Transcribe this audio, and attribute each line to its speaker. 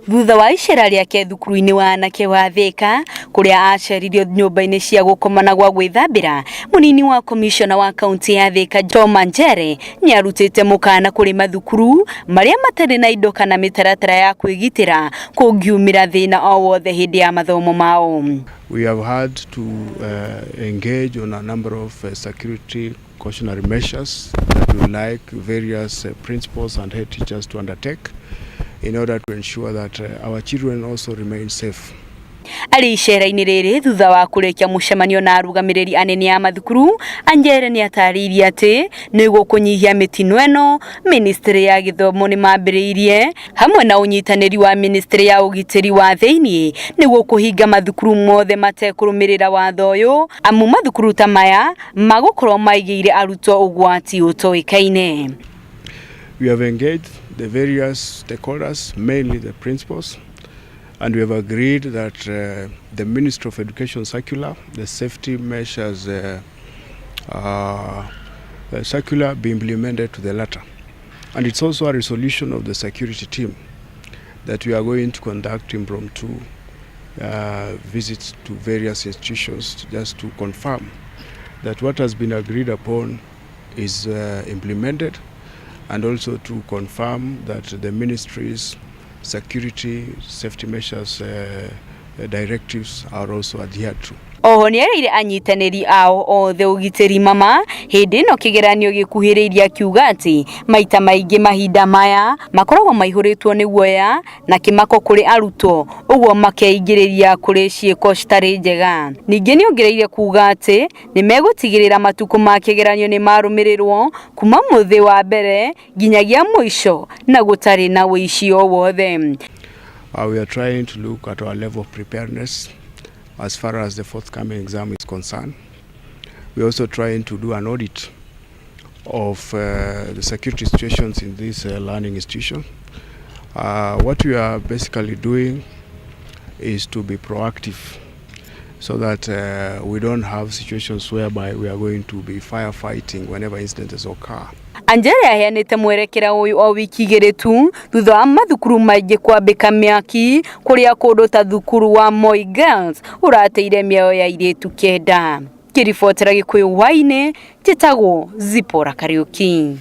Speaker 1: Thutha wa icera rĩake thukuru-inĩ wa anake wa Thika kũrĩa aceririo nyũmba-inĩ cia gũkoma na gwa gwĩthambĩra, mũnini wa komishona wa kaunti ya Thika Tom Anjere nĩ arutĩte mũkana kũrĩ mathukuru marĩa matarĩ na indo kana mĩtaratara ya kwĩgitĩra kũngiumĩra thĩna o wothe hĩndĩ ya mathomo mao.
Speaker 2: We have had to engage on a number of security cautionary measures that we would like various principals and head teachers to undertake in order to ensure that our children also remain safe.
Speaker 1: Arĩ icera-inĩ rĩrĩ thutha wa kũrĩkia mũcemanio na arũgamĩrĩri anene a mathukuru, Anjere nĩ atarĩirie atĩ nĩguo kũnyihia mĩtino ĩno, ministry ya gĩthomo nĩ mambĩrĩirie hamwe na ũnyitanĩri wa ministry ya ũgitĩri wa thĩinĩ nĩguo kũhinga mathukuru mothe matekũrũmĩrĩra watho ũyũ, amu mathukuru ta maya magũkorwo maigĩire arutwo ũgwati ũtoĩkaine.
Speaker 2: We have engaged the various stakeholders, mainly the principals, and we have agreed that the Ministry of Education circular, the safety measures circular, be implemented to the letter. And it's also a resolution of the security team that we are going to conduct impromptu visits to various institutions just to confirm that what has been agreed upon is implemented, and also to confirm that the ministry's security safety measures directives are also adhered to.
Speaker 1: Oho nĩerĩire anyitanĩri ao othe ũgitĩri mama hĩndĩ ĩno kĩgeranio gĩkuhĩrĩirie, akiuga atĩ maita maingĩ mahinda maya makoragwo maihũrĩtwo nĩ guoya na kĩmako kũrĩ arutwo, ũguo makeingĩrĩria kũrĩ ciĩko citarĩ njega. Ningĩ nĩongereire kuga atĩ nĩmegũtigĩrĩra matukũ ma kĩgeranio nĩ marũmĩrĩrwo kuma mũthĩ wa mbere nginyagia mũico na gũtarĩ na ũici o wothe.
Speaker 2: We are trying to look at our level of preparedness as far as the forthcoming exam is concerned. We are also trying to do an audit of the security situations in this learning institution. What we are basically doing is to be proactive so that we don't have situations whereby we are going to be firefighting whenever incidents occur.
Speaker 1: Anjere aheanĩte mwerekera ũyũ o wiki 2 tu thutha wa mathukuru maingĩ kwambĩka mĩaki kũrĩa kũndũ ta thukuru wa Moi Girls ũrateire mĩoyo ya airĩtu 9. Ngĩribotera Gĩkũyũ hwainĩ, njĩtagwo Zipporah Kariuki.